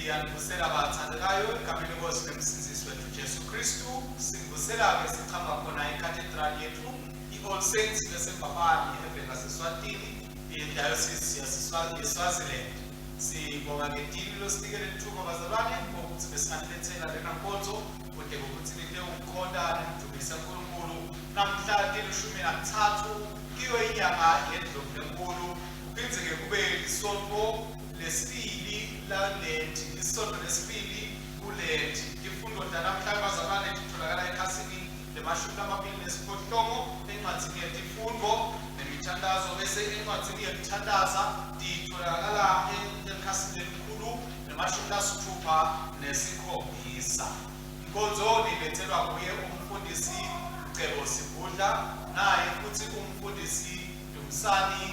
Siyanivusela bathandekayo egameni lenkosi nemsindzisi wethu Jesu Kristu. Sivusela-ke sichamba khona ekathedrali yethu i-All Saints leseMbabane eveni laseSwatini, i-Diocese yeSwaziland. Sibonga ngetini losinikele lithuba bazalwane ukuthi besinganilethela lena nkonzo kude kokuthi nitewukhonta nimdumisa uNkulunkulu namhla tilishumi nakutsatfu kiyo inyanga yeNdlovu lenkulu, kuphindze-ke kube lisonto lesibili lalenti, lisonto lesibili kulenti. Tifundo tanamhla bazalwane titholakala ekhasini lemashumi lamabili nesiphohlongo encwadzini yetifundvo nemithandazo, bese encwadzini yekuthandaza titholakala ekhasini lelikhulu nemashumi lasitfupha nesikhombisa. Inkonzo nilethelwa nguye umfundisi Cebo Sibhudla, naye futhi umfundisi Dumsani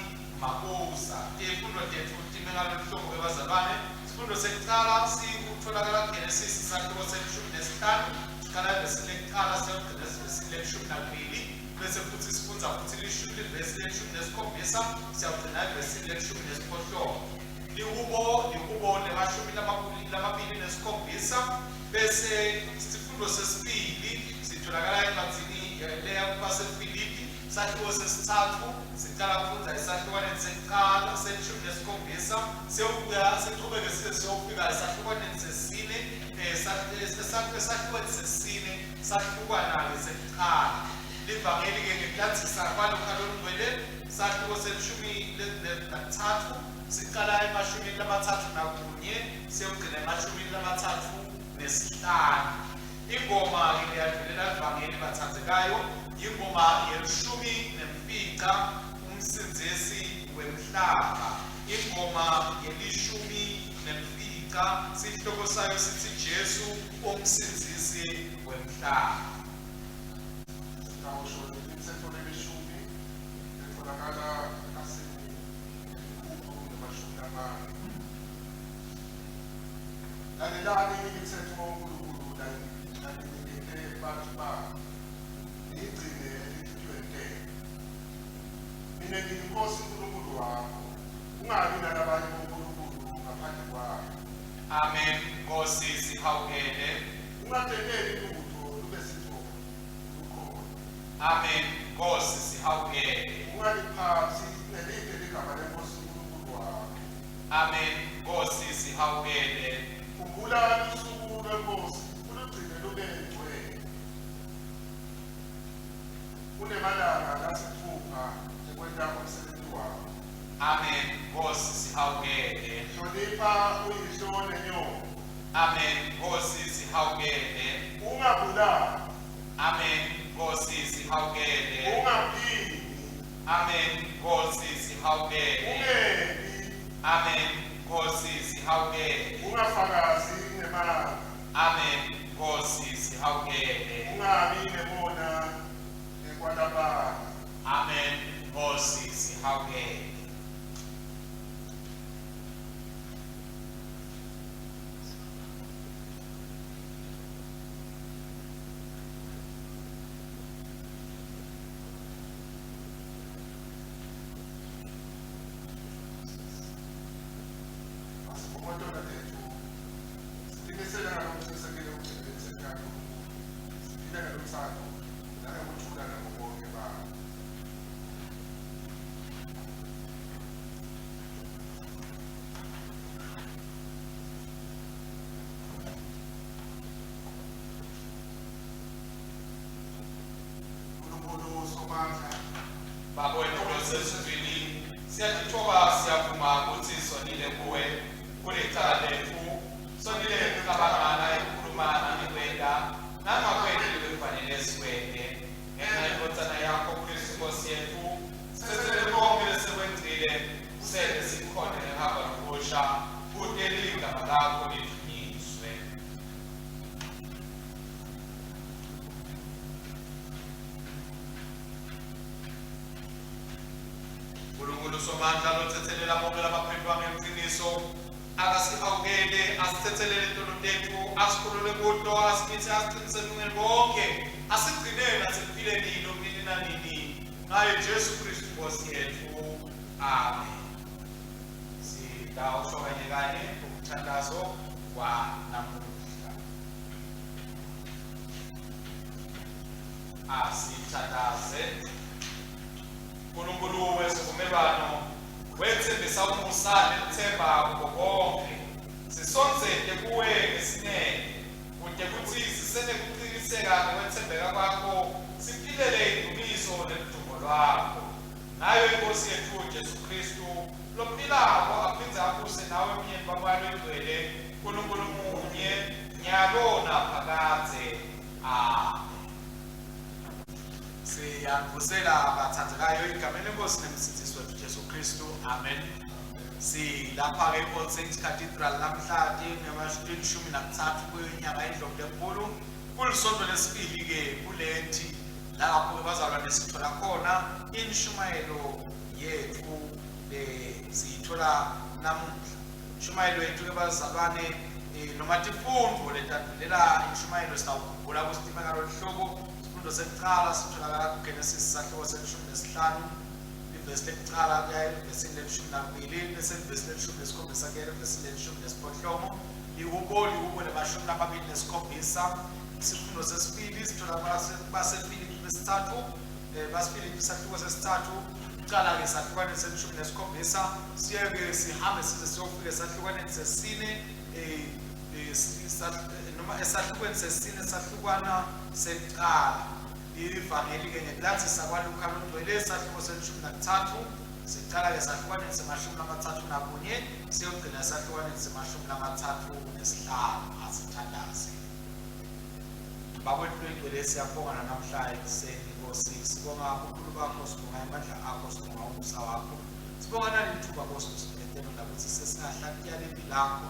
Mabuza. Tifundo tetfu time ngalolu hlobo-ke bazalwane. Sifundo sekucala sikutholakala kuGenesis isahluko selishumi nesihlanu, siqala evesini lekucala siyogcina evesini lelishumi nakubili, bese futhi sifundza futhi livesi lelishumi nesikhombisa siyawugcina evesini lelishumi nesiphohlongo. Lihubo lemashumi lamabili nesikhombisa, bese sifundo sesibili sitholakala encwadzini leya kubaseFilipi sahluko sesitsatfu, sicala kufundza esahlukwaneni sekucala selishumi nesikhombisa, sewubuya sichubeke size siyofika esahlukwaneni sesine, esahlukweni sesine sahlukwana-ke sekucala. Livangeli-ke ngekulandzisa kwaLukha longcwele sahluko selishumi nakutsatfu, siqala emashumini lamathathu nakunye siyogcina emashumini lamathathu nesihlanu. Ingoma-ke leyadlulela livangeli bathandzekayo yingoma yelishumi nemfica, Umsindzisi wemhlaba. Ingoma yelishumi nemfica sihloko sayo sitsi Jesu umsindzisi wemhlaba. Sitawusho imitsetfo lelishumi letfolakala ekhasini lelikhulu nemashumi lamane. Lalelani imitsetfo uNkulunkulu laninikete bantfu bakhe, niyigcine etinhlitiyweni tenu. Mine ngiyiNkosi uNkulunkulu wakho, ungabi nalabanye bonkulunkulu ngaphandle kwami. Amen. Nkosi sihawukele. Ungatenteli lutfo lube sitfombe lukhona. Amen. Nkosi sihawukele. Ungaliphatsi ngelite ligama leNkosi uNkulunkulu wakho. Amen. Nkosi sihawukele. Khumbula lusuku lweNkosi ulugcine lube ngcwele. Kunemalanga lasitfupha ekwenta umsebenti wakho. Amen. Nkosi sihawukele. Hlonipha uyihlo nenyoko. Amen. Nkosi sihawukele. Ungabulali. Amen. Nkosi sihawukele. Ungaphingi. Amen. Nkosi sihawukele. Ungebi. Amen. Nkosi sihawukele. Ungafakazi ngemanga. Amen. Nkosi sihawukele. Ungabi nemona ngekwalabanye. Amen. Nkosi sihawukele. Asivumatola tetfu sitimisele ngalokucinisekile ukugcina imitsetfo kaNkulunkulu, siphile ngelutsandvo nangekuthula nabo bonke bantfu. Nkulunkulu Somandla, Baba wethu losezulwini, siyatitfoba, siyavuma kutsi sonile kuwe. Kulicala letfu, sonile ekucabanga nayekukhuluma nangekwenta nangakwenti lekufanele sikwente. Ngenxa yendvodzana yakho Kristu Nkosi yetfu, setsele konke lesekwengcile, usente sikhone ngehamba lokusha, kute ligama lakho lidvunyiswe. Nkulunkulu Somandla lotsetselela bonke labaphendvwa ngeqiniso, akasihawukele, asitsetselele tono tetfu, asikhulule kuto, asimitse, asiqinise elungeni konke, asigcine nasekuphileni lokunini nanini, ngaye Jesu Kristu Nkosi yetfu. Amen. Sitawusho kanye kanye umthandazo. Kwanamuhla. Asithandaze. Nkulunkulu wesivumelwano wetsembisa umusa nelithemba kubo bonke. Sisondzete kuwe ngesineke kute kutsi sisenekuciniseka ngekwetsembeka kwakho siphilele indumiso neludumo lwakho. Ngayo iNkosi yetfu Jesu Khristu lophilako aphindze abuse nawe emnyeni waMoya Longcwele, Nkulunkulu munye, nyalo naphakadze. Amen. Siyanivusela bathandekayo egameni leNkosi neMsindzisi wetfu Jesu Khristu. Amen. Silapha-ke e-All Saints Cathedral namhla tingu-13 kuyo inyanga yeNdlovu lenkulu. Kulisonto lesibili-ke kulethi lapho bazalwane sithola khona inshumayelo yetfu le siyithola namuhla. Inshumayelo yethu-ke bazalwane noma tifundvo letandvulela inshumayelo sitawukhumbula kusitima ngalolu hlobo. Sifundo sekucala sitholakala kuGenesis sahluko se-15 ivesi lekucala kuya evesini le-12 bese ivesi le-17 kuya evesini le-18. Lihubo lihubo le-27. Isifundo sesibili sitholakala baseFilipi besithathu baseFilipi sahluko sesithathu kucala-ke esahlukwaneni se-17 siye-ke sihambe size siyofika esahlukwaneni sesine noma esahlukweni sesine sahlukwana sekucala. Ivangeli-ke ngekulandzisa kwaLukha longcwele isahluko se-13 sicala-ke esahlukwaneni se-31 siyogcina esahlukwaneni se-35. Asithandaze. Bakwethu longcwele, siyabonga namhla ekuseni Nkosi, sibonga ubukhulu bakho, sibonga amandla akho, sibonga umusa wakho, sibonga nalithuba Nkosi usinikete lona kutsi sesingahlatiya livi lakho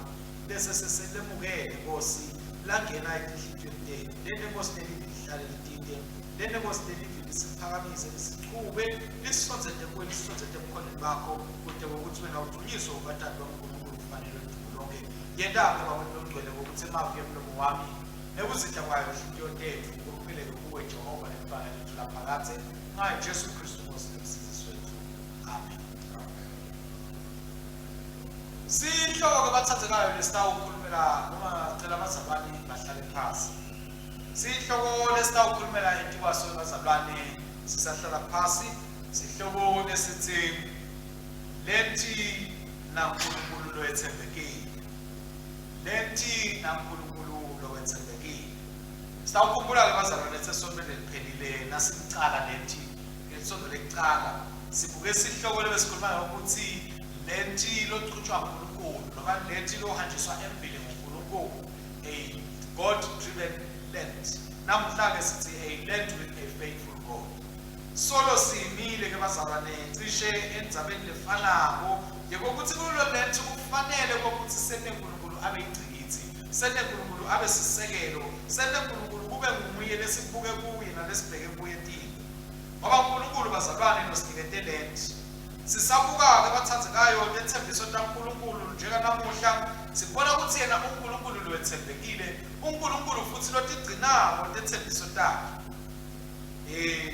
bese seselemukele Nkosi langena etinhlitiyweni tetfu. Lene Nkosi lelivi lihlale litinte, lene Nkosi lelivi lisiphakamise, lisichube, lisisondzete kuwe, lisisondzete ebukhoneni bakho, kute kokuthi wena udunyiswe ubatatu baNkulunkulu kufanele ludumo lonke. Yenta-ke bakwethu longcwele ngokuthi emavi emlomo wami nekuzidla kwayo inhlitiyo tetfu kuphileke kuwe Jehova nelibanga letfu laphakadze ngaye Jesu Khristu Nkosi nemsindzisi wetfu. Amen. Sihloko-ke bathathekayo lesitawukhulumela noma cela abazalwane bahlale phasi. Sihloko lesitawukhulumela etikwaso bazalwane sisahlala phasi, sihloko lesithi lethi naNkulunkulu loyetsembekile. Lethi naNkulunkulu lowetsembekile. Sitawukhumbula-ke bazalwane esesontweni leliphelile nasicala lethi ngelisonto lekucala sibuke sihloko lebesikhuluma ngokuthi lethi lochutshwa nguNkulunkulu noma lethi lohanjiswa embili nguNkulunkulu, a God driven Lent. Namuhla-ke sithi a Lent with a faithful God. Solo simile ke bazalwane cishe endzabeni lefanako yekokuthi kulo Lent kufanele kokuthi sente uNkulunkulu abe yingcikitsi, sente uNkulunkulu abe sisekelo, sente uNkulunkulu kube nguye lesibuke kuye nalesibheke kuye tintfo. Ngoba uNkulunkulu bazalwane losinikete Lent. Sisabuka-ke bathandzekayo tetsembiso taNkulunkulu njenganamuhla sibona ukuthi yena uNkulunkulu lowetsembekile, uNkulunkulu futhi lotigcinako tetsembiso takhe.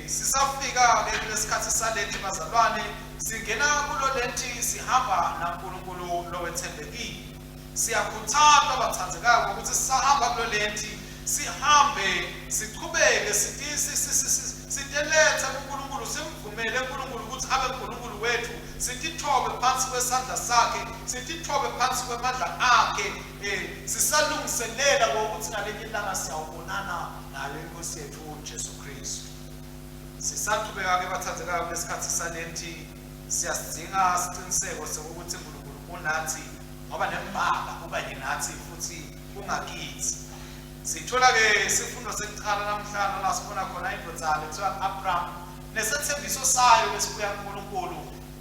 Sisafika-ke kulesikhathi salenti bazalwane, singena kulo lenti sihamba naNkulunkulu lowetsembekile. Siyakhutsatwa bathandzekako ukuthi sisahamba kulo lenti sihambe sichubeke sitelethe kuNkulunkulu, simvumele uNkulunkulu ukuthi abe uNkulunkulu wethu, sitithobe phansi kwesandla sakhe, sitithobe phansi kwemandla akhe, sisalungiselela ukuthi ngalenye ilanga siyawubonana nayo iNkosi yethu uJesu Kristu. Sisachubeka-ke bathandzekayo kulesikhathi salenti, siyasidzinga siciniseko sekuthi uNkulunkulu unathi ngoba nembala ukanye nathi futhi ungakithi. Sithola-ke sifundo sekucala namhlanje la sibona khona indvodza lethiwa Abraham nesethembiso sayo lesibuya kuNkulunkulu.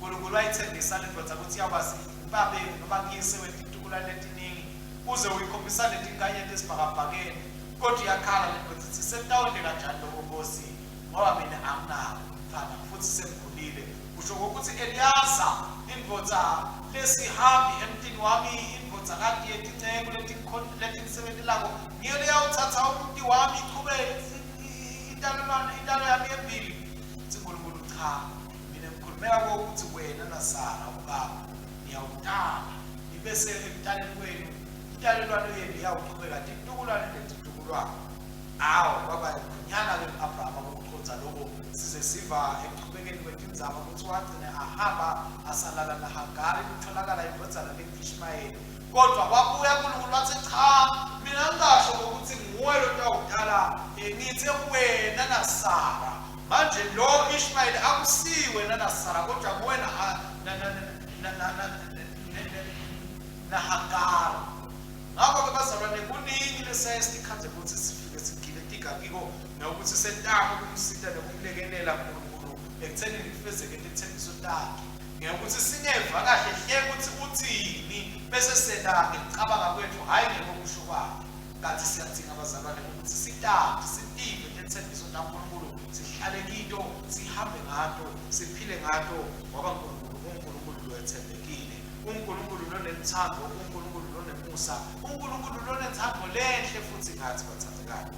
uNkulunkulu wayithembisa le ndvodza ukuthi iyawuba babe noma kuyise wetitukulwane letiningi uze uyikhombisa letinkanyeti esibhakabhakeni, kodwa iyakhala le ndvodza ithi sekutawenteka kanjani lokho Nkosi ngoba mina anginabo umntwana futhi sengikhulile. Kusho kokuthi Eliyaza indvodza lesihambi emtini wami, indvodzakati yetinceku letingisebentelako, ngiyo leyawuthatha umuti wami ichube intalo yami embili. Uthi uNkulunkulu cha, mina ngikhulumela kokuthi wena naSara ubaba niyawutala, nibese ekutaleni kwenu Intalelwano yenu iyawuchubeka titukulwane netitukulwane. Awu, kwaba yinyana-ke ku-Abrahama ukucondza loko, size siva ekuchubekeni kwetindzaba kutsi wagcine ahamba asalala naHagari, kutholakala indvodzana lengu-Ishmayeli. Kodvwa kwabuya uNkulunkulu watsi, cha, mina ngingasho ngokuthi nguwe lotawutala, ngithe wena naSara. Manje lo Ishmayeli akusiwe naSara, kodwa nguwe naHagari. Ngakho-ke bazalwane, kuningi lesaye sikhandze kutsi sifike sigile tiga kiko nokuthi setame ukumsita nokumlekelela uNkulunkulu ekuthenini kufezeke tetsembiso takhe, ngekuthi singeva kahle hle kutsi utsini bese senta ngekucabanga kwetfu, hhayi ngekokusho kwakhe. Kanti siyadzinga bazalwane ukuthi sitati, sitive tetsembiso taNkulunkulu, sihlale kito, sihambe ngato, siphile ngato, ngoba uNkulunkulu unguNkulunkulu lowetsembekile, uNkulunkulu lonelutsandvo, uNkulunkulu lonemusa, uNkulunkulu lonentsandvo lenhle futhi ngathi bathandekayo.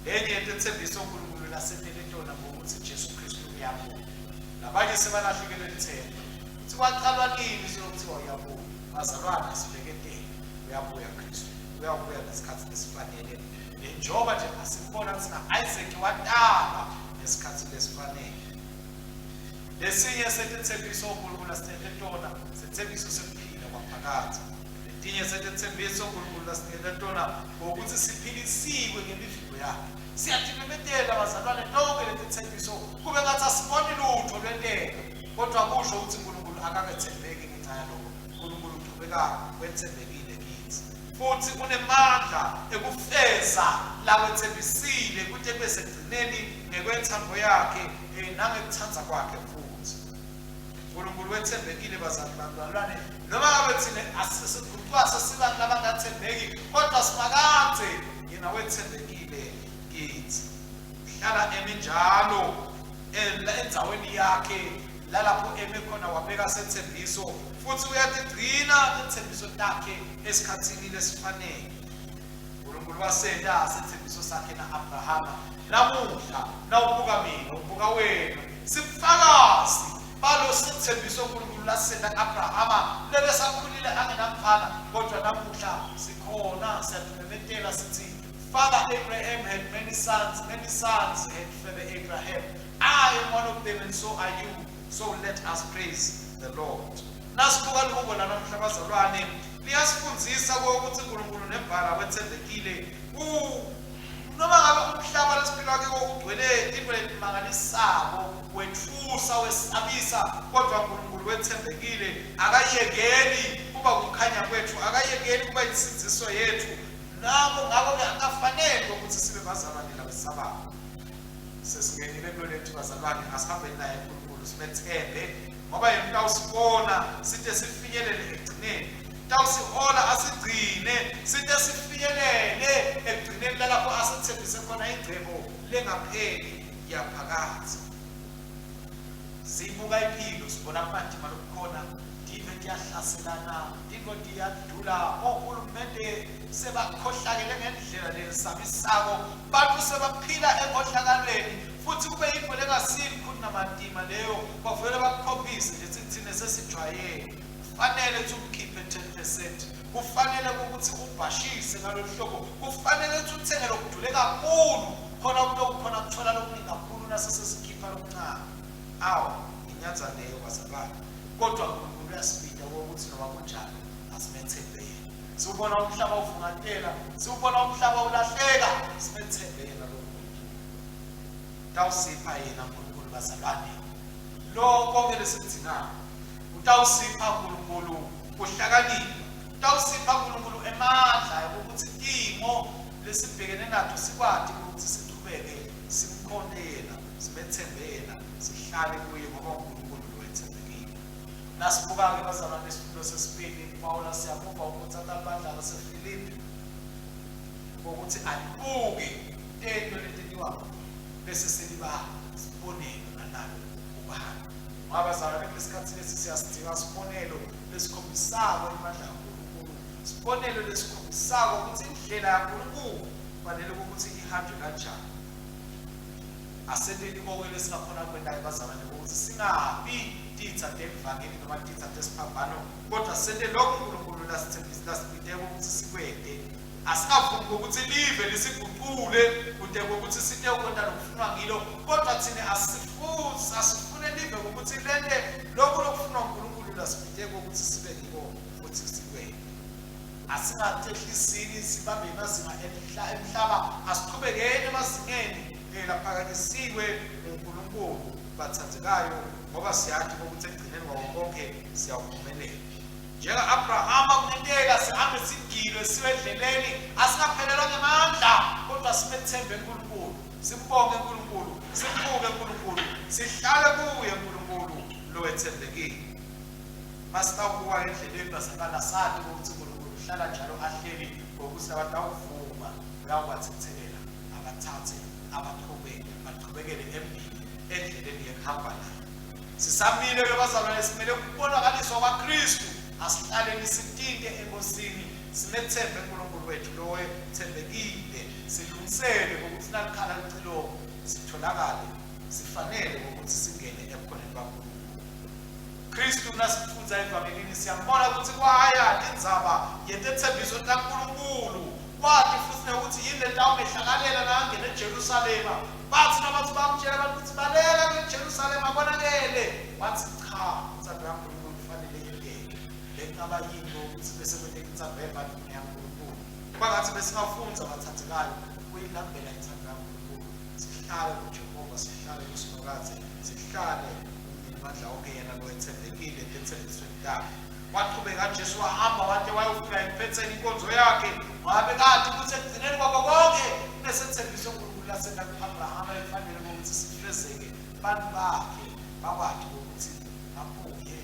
Lenye yetetsembiso uNkulunkulu lasentele tona ngokuthi Jesu Kristu uyabuya. Labanye sebalahlekelwe lithemba. Kuthi kwaqalwa nini selokuthiwa uyabuya? Bazalwane, asibeketele. Uyabuya Kristu. Uyabuya ngesikhathi lesifanele. Njengoba nje asimbona kutsi na-Isaac watalwa ngesikhathi lesifanele. Lesinye setitsembiso uNkulunkulu asinikete tona, setsembiso sekuphila kwaphakadze. Letinye setitsembiso uNkulunkulu asinikete tona ngokuthi siphilisiwe ngemivimbo yakhe. Siyatimemetela bazalwane tonke letitsembiso kube ngathi asiboni lutho lwenteka, kodwa kusho ukuthi uNkulunkulu akakethembeki ngenxa yaloko. uNkulunkulu uchubeka wethembekile kithi futhi unemandla ekufeza lawethembisile kute kube sekugcineni ngekwentsambo yakhe nangekuthanda kwakhe futhi. uNkulunkulu wethembekile bazali bazalwane, noma ngabe thina asisigucwase sibantu labangathembeki, kodwa Simakadze yena wethembekile kithi. Hlala emi njalo endzaweni yakhe lalapho eme khona wabeka sethembiso, futhi uyatigcina tetsembiso takhe esikhathini lesifanele. uNkulunkulu wasenta sethembiso sakhe na-Abrahama. Namuhla nawubuka mina ubuka wena, sibufakazi balo sethembiso uNkulunkulu lasenta ku-Abrahama lebesakhulile angenamfana, kodwa namuhla sikhona siyatimemetela sithi Father Abraham had many sons, many sons had Father Abraham. I am one of them and so are you. So let us praise the Lord. Nasibuka lihubo lanamhla bazalwane, liyasifundzisa ukuthi uNkulunkulu nembala wethembekile. Noma ngabe umhlaba lesiphila kiwo ugcwele into elimangalisako, wetfusa, wesabisa, kodwa uNkulunkulu wethembekile, akayekeli kuba kukhanya kwethu, akayekeli kuba insindziso yethu. Nako ngakho-ke akafanele ukuthi sibe bazalwane labesabako. Sesingenile kulo lethu bazalwane, asihambeni naye uNkulunkulu simethembe, ngoba yena utawusibona site sifinyelele ekugcineni. Utawusihola asigcine site sifinyelele ekugcineni lalapho asethembise khona ingcebo lengapheli yaphakadze. Siyibuka impilo sibona kubanzima lokukhona, tive tiyahlaselana, tintfo tiyadula, ohulumende sebakhohlakele ngendlela lesabisako, bantu sebaphila enkohlakalweni, futhi kube yintfo lengasilikhuni namatima leyo, bavele bakukhombise nje thi thine sesijwayele. Kufanele ukuthi umkhiphe 10%, kufanele ukuthi ubhashise ngalolu hlobo, kufanele ukuthi uthenge lokudule kakhulu khona utokukhona kuthola lokuningi kakhulu nasesesikhipha lokuncane. Awu, inyadza leyo bazalwane, kodwa uNkulunkulu uyasibita ukuthi noma kunjalo asimethembe yena. Siwubona umhlaba uvungatela, siwubona umhlaba ulahleka, simethembe yena lo Nkulunkulu. Utawusipha yena uNkulunkulu bazalwane lo konke lesikudzingayo. Utawusipha uNkulunkulu kuhlakanipha, utawusipha uNkulunkulu emandla ukuthi timo lesibhekene nato sikwati ukuthi sichubeke simkhonte yena, simethembe yena, sihlale kuye ngoba uNkulunkulu lowethembekile. Nasibuka-ke bazalwane isifundo sesibili, Pawula siyamuva ukuthatha libandla laseFilipi ngokuthi alibuke tento letentiwako bese seliba sibonelo nanalo kubani. Ngoba bazalwane kulesikhathi lesi siyasidinga sibonelo lesikhombisako emandla kaNkulunkulu, sibonelo lesikhombisako ukuthi indlela yaNkulunkulu kufanele ukuthi ihanjwe kanjani. Asenteni konke lesingakhona kwenta ebazalwane ukuthi singabi titsa telivangeli noma titsa tesiphambano, kodwa sente lokhu uNkulunkulu lasithembisa lasibiteko ukuthi sikwente. Asingavumi ukuthi live lisiguqule kude kokuthi site ukwenta lokufunwa ngilo, kodwa thina asifuthi asifune live ukuthi lente lokhu lokufunwa uNkulunkulu lasibiteko ukuthi sibe ngiko futhi sikwente. Asingatehlisini sibambe emazinga emhlaba, asiqhubekeni emazingeni laphakanyisiwe nguNkulunkulu bathandekayo, ngoba siyathi ukuthi ekugcineni kwako konke siyawuphumelela. Njenga-Abrahama kungenteka sihambe sigilwe siwe endleleni, asingaphelelwa ngemandla, kodwa simethembe uNkulunkulu, simbonge uNkulunkulu, simbuke uNkulunkulu, sihlale kuye uNkulunkulu lowethembekile. Masitawubuka endleleni bazalwane, asati ukuthi uNkulunkulu uhlala njalo ahleli ngokuthi abatawuvuma uyawubathethelela, abathathe abaqhube baqhubekele embili endleleni yekuhamba naye. Sisamile-ke bazalwane, simele ukubonakaliswa kwaKristu. Asihlaleni sitinte eNkosini, simethembe uNkulunkulu wethu lowethembekile, silungisele ngokuthi nalikhala licilongo sitholakale sifanele ngokuthi singene ebukhoneni baNkulunkulu. Kristu nasifundza evangelini siyambona ukuthi kwaya tindzaba yetethembiso taNkulunkulu, kwati futhi nekuthi yini letawumehlakalela nakangena eJerusalema. Bathi nabathi bamtshela abantu ukuthi baleka kule Jerusalema konakele, wathi cha, intsando yaNkulunkulu kufanele yenteke. Bekungaba yini ukuthi bese kwenteka intsando yebantu neyaNkulunkulu? Kwangathi besingafundza bathandekayo kuyilambela intsando yaNkulunkulu, sihlale kuJehova, sihlale kuSimakadze, sihlale kumninimandla onke yena lowethembekile etethembisweni takhe. Waqhubeka Jesu wahamba wate wayofika ekuphetheni inkonzo yakhe, wabe kade ukuthi ekugcineni kwakho konke kunesethembiso uNkulunkulu lasenda ku-Abrahama ekufanele ukuthi sifezeke, abantu bakhe bakwati ukuthi babuye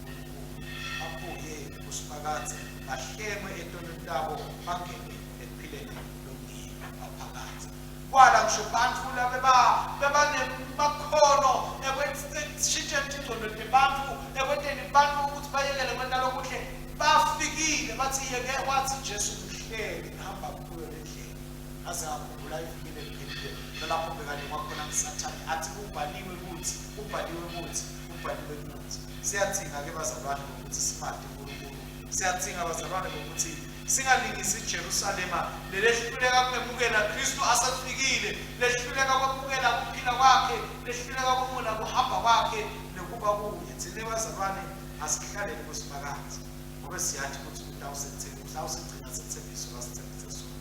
kuNkulunkulu, babuye kuSimakadze, bahlengwe etonweni tabo, bangene ekuphileni lokungiyo kwaphakadze. Kwala ngisho bantfu labebanemakhono ekushintsheni tingcondo tebantfu, ekwenteni bantfu ukuthi bayekele kwenta lokuhle, bafikile bathi yeke, wathi Jesu ngihleli ngihamba kuyo le ndlela. Ngaze ngakhumbula iviki leliphelile lalapho bekanikwa khona nguSathane athi kubhaliwe ukuthi, kubhaliwe ukuthi, kubhaliwe ukuthi. Siyadzinga-ke bazalwane ngokuthi simati uNkulunkulu. Siyadzinga bazalwane ngokuthi singalingisi iJerusalema lelehluleka kumemukela Kristu asefikile, lehluleka kwemukela kuphila kwakhe, lehluleka kwemukela kuhamba kwakhe nekuba kuye. Thina bazalwane asihlaleni kuSimakadze ngoba siyathi ukuthi utawusigcina sethembiso lasithembise sona.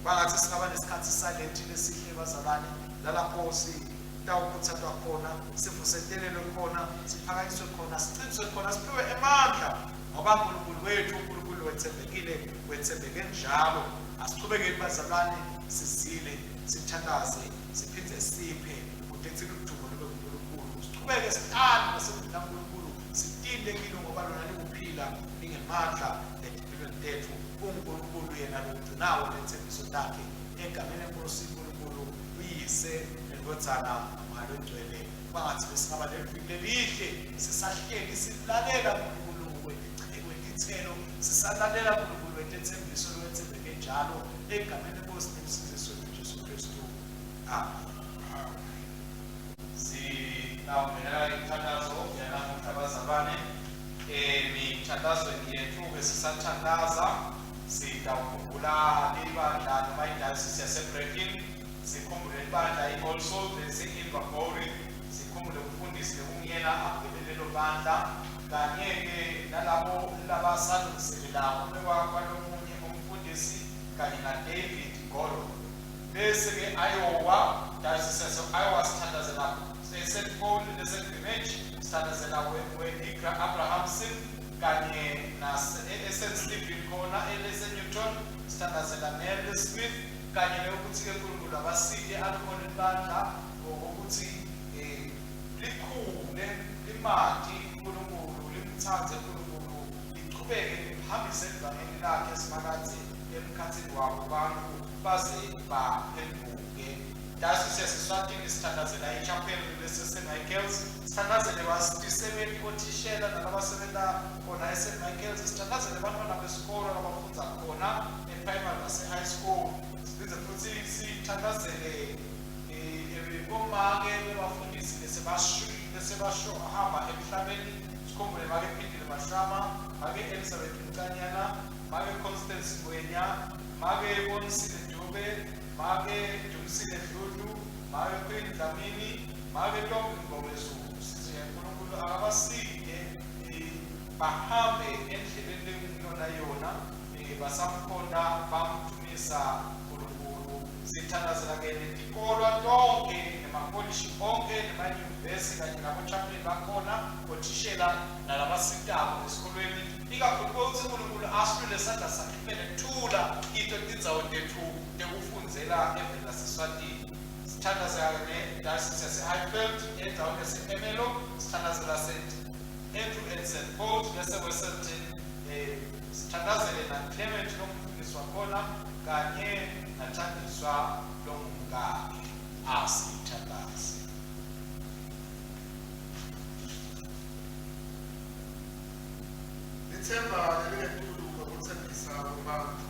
Kwangathi singaba nesikhathi salethi lesihle bazalwane lalapho sitawukhuthazwa khona, sivusetelelwe khona, siphakanyiswe khona, siqiniswe khona, siphiwe emandla ngoba uNkulunkulu wethu uNkulunkulu wethembekile, wethembeke njalo. Asiqhubekeni bazalwane, sizile, sithandaze, siphinde siphe kude kuthi ludumo lube kuNkulunkulu. Siqhubeke sihlale nasendlini kaNkulunkulu, sitinte kilo ngoba lona likuphila lingemandla etimpilweni tethu. UNkulunkulu yena logcinawo lethembiso lakhe egameni lenkosi uNkulunkulu uyise nendvodzana nomoya longcwele. Kwangathi besingaba neviki lelihle sisahleli silalela uNkulunkulu wetithelo, sisalalela uNkulunkulu wetethembiso lowethembeke njalo egameni lenkosi nemsindiso wethu Jesu Kristu. Amen. Sitawungenela imithandazo yanamuhla bazalwane. Emithandazweni yethu-ke sisathandaza sitawukhumbula libandla noma idayosisi yaseBrecken, sikhumbule ibandla i-All Souls lese-Invergowrie, sikhumbule umfundisi lekunguyena abukele lelo bandla, kanye-ke nalabo labasalungiselelako bewakwalomunye umfundisi kanye na-David Gordon. Bese-ke Iowa, Diocese yase-Iowa sithandazela St. Paul lese-Greenwich, sithandazela Wenigra Abrahamson kanye nase-St. Stephen khona elese-Newton, sithandazela Mary Smith kanye nokuthi-ke uNkulunkulu abasike alikhona ibandla ngokuthi likhule limati uNkulunkulu, limthande uNkulunkulu, lichubeke lihambise ivangeli lakhe Simakadze emkhathini wabo bantu baze baphenduke. Diocese yaseSwatini sithandazela i-chapel lese-St Michael's, sithandazele basisebenzi othishela nalabasebenza khona e-St Michael's, sithandazele bantwana besikolo labafundza khona e-primary nase-high school. Siphinde futhi sithandazele Bomake bebafundisi lesebahamba emhlabeni, sikhumbule make Phindile Mashama, make Elizabeth Mcanyana, make Constance Ngwenya, make Bonisile Dube, make Dumsile Dludlu, make Queen Dlamini, make Ntombi Mngomezulu. Sithi uNkulunkulu akabaside, bahambe endleleni lengiyona yona, basamkhonda bamdumisa uNkulunkulu. Sithandazela ke netikolwa tonke, nemakolishi onke, nemanyuvesi kanye nabo-chaplain bakhona, othishela nalabasitako esikolweni, ikakhulu kutsi uNkulunkulu asilule sandla sakhe kumele thula kito tindzawo tetfu tekufundzela eveni laseSwatini. Sithandazela ne-diocese yase-Highveld endzaweni yase-Ermelo. Sithandazela St Andrew and St Paul's lase-Wesselton. Sithandazele na-Clement longumfundisi wakhona kanye nathandiswa longumkakhe. Asithandaze. Lithemba lelingetulu kwekutsembisa kwebantfu.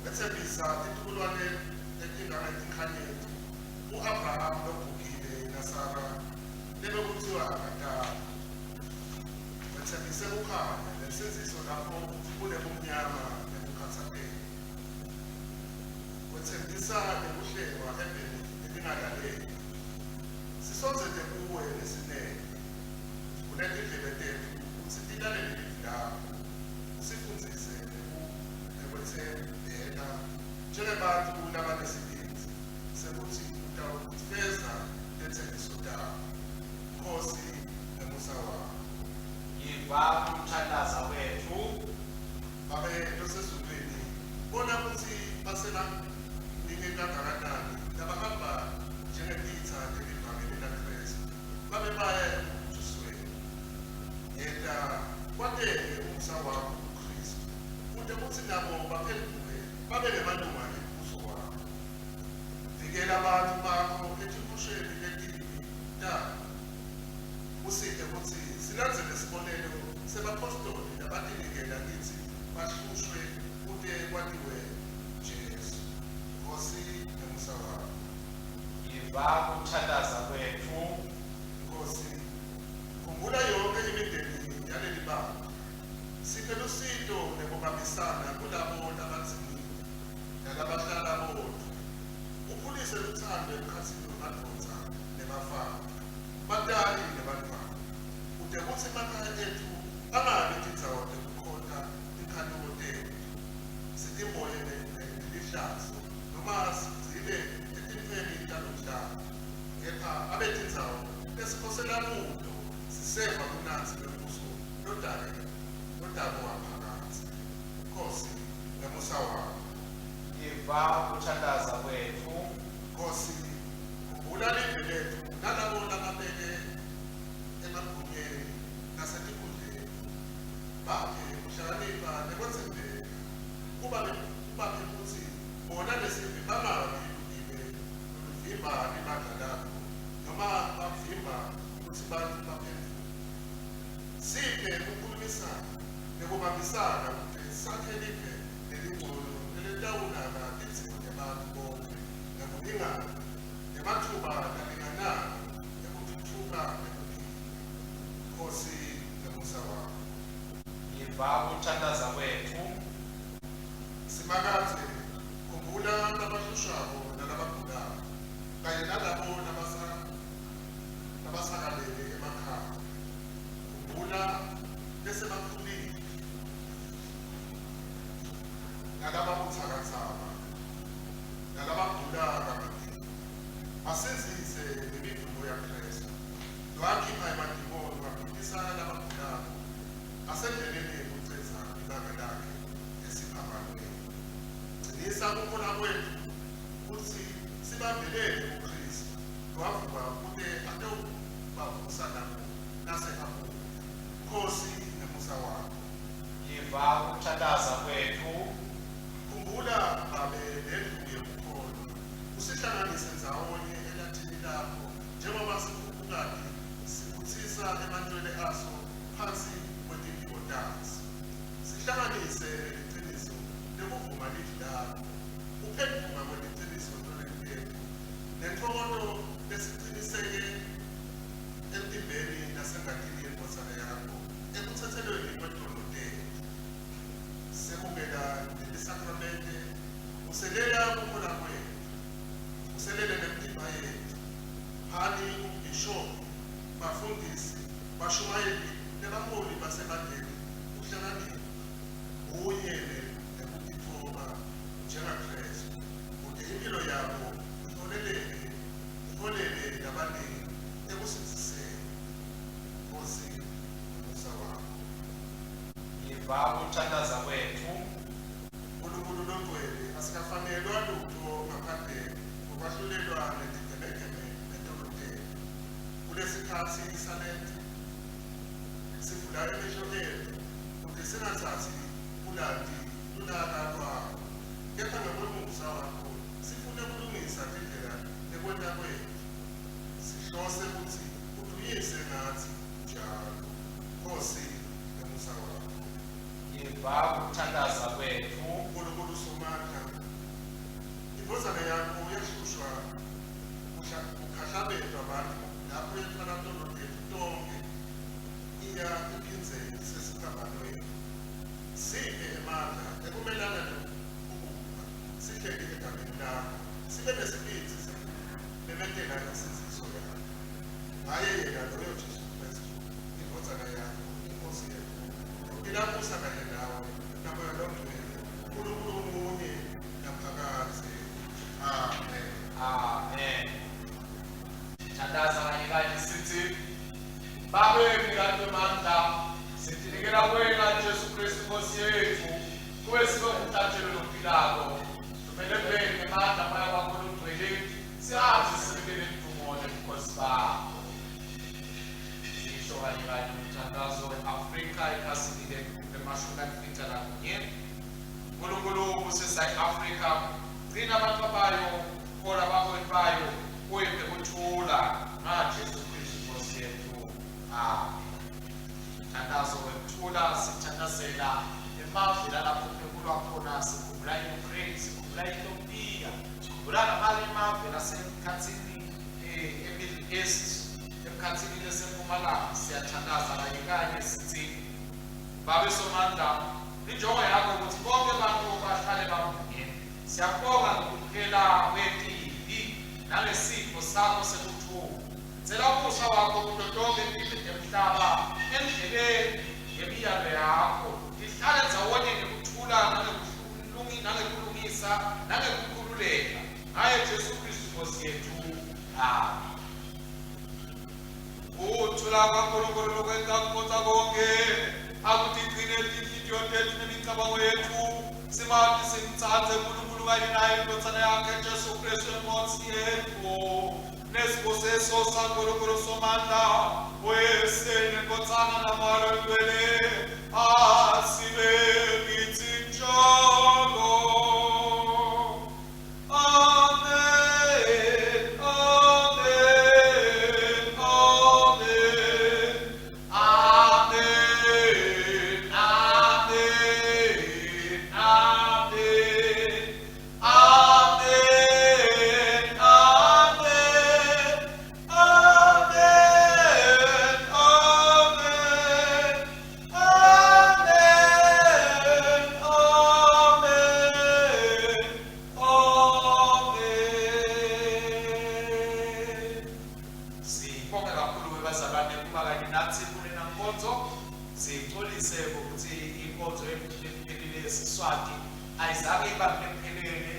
Wetsembisa titukulwane letingangetinkhanyeti ku-Abraham logugile naSara lebekuthiwa akatali. Wetsembise kukhanya nensindziso lapho kunebumnyama nekukhatsateka. Wetsembisa nekuhlengwa eveni lelingalaleli. Sisondzele kuwe ngesineke. Vula tindlebe tetfu kutsi tilalele livi lakho. Usifundzise nekwetsembeka njengebantfu labanesibindzi sekutsi utawufeza tetsembiso takho. Nkhosi ngemusa wakho. Yiva umthandaza wetfu. Babe losezulwini, bona kutsi basebaningi kangakanani labahamba njengetitsa telivangeli laKhristu babe baya ekubhujisweni. Yenta kwateke umusa wakho kuKhristu kute kutsi nabo baphendvuke babe ngemalunga embuso wakho. Vikela bantfu bakho etihosheni letimbi tabo. Usite kutsi silandzele sibonelo sebapostoli labatinikela kitsi bahlushwe kute kwatiwe Jesu. Nkhosi ngemusa wakho. Yiva kuthandaza kwetfu. Nkhosi, khumbula yonke imindeni yaleli bandla. Siphe lusito nekubambisana kulabo labadzingile nalabahlala bodvwa. Ukhulise luthando emkhatsini wemadvodza nebafati, batali nebantfwana, kute kutsi emakhaya etfu angabi tindzawo tekukhonta tinkhanuko tetfu, sitimboye nelihlazo noma sigcile etintfweni talomhlaba, kepha abe tindzawo lesikhosela kuto siseva bunandzi bembuso lodale lotako waphakadze. Nkhosi ngemusa wakho. Yiva kuthandaza kwetfu. Nkhosi, khumbula live letfu nalabo lababeke emagunyeni nasetikhundleni. Baphe kuhlakanipha nekwetsembeka, kubaphe kutsi bona lesive bangabi lugibe loluvimba libandla lakho noma bavimba kutsi bantfu baphendvuke. Siphe kukhulumisana nekubambisana kute sakhe live lelingcono lelitawunaka tidzingo tebantfu bonkhe ngekulingana nematfuba lalinganako ekutfutfuka nekuphila. Nkhosi ngemusa wakho. Yiva kuthandaza kwetfu. Simakadze, khumbula labahlushwako nalabagulako kanye nalabo labasakalele emakhaya. Khumbula lesebakhulile nalababutsakatsaka nalabagula kamatima. Basindzise ngemivumo yaKhristu lowakhipha emadimoni waphilisa labagulako asendleleni yekucedza libanga lakhe esiphambanweni. Gcinisa kukholwa kwetfu kutsi sibambelele kuKhristu lowavuka kute atewubavusa nabo nase abuya. Nkhosi ngemusa wakho. Yiva kuthandaza kwetfu. Khumbula Babe lendlu yekukholwa, usihlanganise ndzawonye elathini lakho njengoba sikhuphukati sibutsisa emantjwele aso phansi kwetimphiko taso. Sihlanganise neliciniso lekuvuma livi lakho, kuphendvuka kweliciniso tolweni tetfu. Lentfokoto lesiciniseke emtimbeni nasengatini yeNdvodzana yakho ekutsetselweni kwetono tetfu. Semukela lelisakramente, uselela kukholwa kwetfu, uselele nemitimba yetfu. Phani umbhishobhi, bafundisi, bashumayeli nebaholi basebandleni kuhlakanipha, bunye nekutitfoba njengaKhristu, kute imphilo yabo iholeleke iholele labaningi ekusindziseni. Nkosi, umusa wakho. Yiva ukuthandaza kwethu. Nkulunkulu longcwele, asikafanelwa lutho ngaphandle kokwahlulelwa netigemegeme netono tetfu. Kulesikhatsi salenti sivula emehlo etfu kute singatsatsi kulati lulaka lwakho, kepha ngekwemusa wakho sifune kulungisa tindlela tekwenta kwetfu. Sihlose kutsi udunyise ngatsi njalo. Nkosi, ngemusa wakho. Yiva ukuthandaza kwetfu. Nkulunkulu Somandla, indvodzana yakho yahlushwa kukhahlabetwa bantfu lapho yetfwala tono tetfu tonkhe iya iphindze isesiphambanweni. Siphe emandla ekumelana nekubuka sihleli egameni lakho, sibe nesibindzi sekumemetela insindziso yakho. Ngaye yena loyo Jesu Kristu, indvodzana yakho, iNkosi yetfu, lophila abusa kanye nawe naMoya Longcwele, Nkulunkulu munye naphakadze. Amen. Amen. Thandaza kanye kanye sithi, Babe mnikati wemandla, sitinikela kuwena Jesu Kristu Nkosi yetfu, kuwe sibe ngumhlatshelo lophilako. Thumele mbeni ngemandla Moya wakho longcwele, sihambe sisebentele ludumo nebukhosi bakho. Sisho kanye kanye umthandazo we-Afrika ekhasini le-51. Nkulunkulu ubusisa i-Afrika, gcina abantu bayo, hola abaholi bayo, uyiphe kuthula ngaJesu Kristu Nkosi yetfu. Amen. Mthandazo wekuthula sithandazela emave lalapho kunekulwa khona, sikhumbula i-Ukraine, sikhumbula i-Ethiopia, sikhumbula namanye emave lasemkhatsini e-Middle East, emkhatsini lesempumalanga. Siyathandaza kanye kanye sithi, Babe Somandla, injongo yakho ukuthi bonke abantu bahlale bamunye. Siyakubonga ngokuphela kwetibi nangesipho sakho sekuthula. Cela umusa wakho kuto tonke tive temhlaba endleleni yemiyalo yakho. Tihlale ndzawonye ngekuthula nangekulungisa nangekukhululeka. Ngaye Jesu Kristu Nkosi yetfu. Amen. Kuthula kwaNkulunkulu lokwenta kukhonza konke akutigcine tinhlitiyo tetfu nemicabango yetfu simati simtsandze uNkulunkulu kanye naye indvodzana yakhe Jesu Kristu iNkosi yetfu. Nesibusiso saNkulunkulu Somandla, uYise neNdvodzana naMoya Longcwele asibe kitsi njalo. Amen, amen, amen. Amen, amen, amen. Amen, amen, amen, amen. Amen, amen, amen. Sibonge kakhulu webazalwane kuba kanye nathi kulena nkonzo. Sixolise ngokuthi inkonzo ephelile yesiSwati ayizange ibambe lephelele.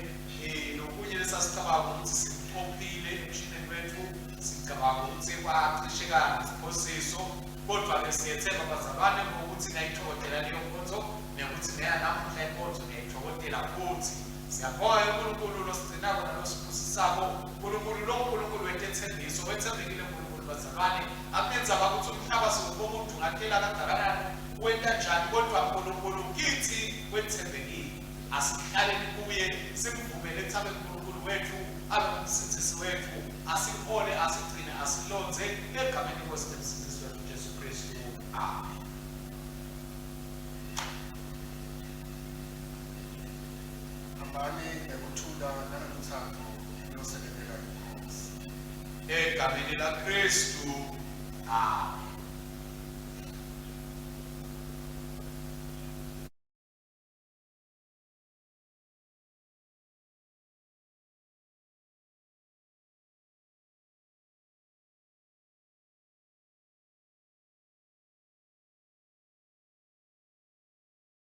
Nokunye lesasicabanga ukuthi sikuqophile emshinini wethu, sicabanga ukuthi kwacisheka ngesiphosiso, kodwa-ke siyethemba bazalwane ngokuthi nayithokodela leyo nkonzo nekuthi neyanamuhla inkonzo niyayithokodela futhi. Siyabonga uNkulunkulu losigcinako nalosibusisako. Nkulunkulu lo Nkulunkulu wetethembiso, wetsembekile Nkulunkulu bazalwane. Akunendzaba ukuthi umhlaba siwubonga udungatela kangakanani, wenta njani, kodwa Nkulunkulu kithi wetsembekile. Asihlaleni kuye, simvumele ukuthi abe nguNkulunkulu wethu, abe ngumsindzisi wetfu, asihole, asigcine, asilondze egameni leNkosi nemsindzisi wetfu Jesu Kristu. Amen. Hambani ngekuthula nangelutsandvo niyosebentela iNkhosi. Egameni laKristu. Amen.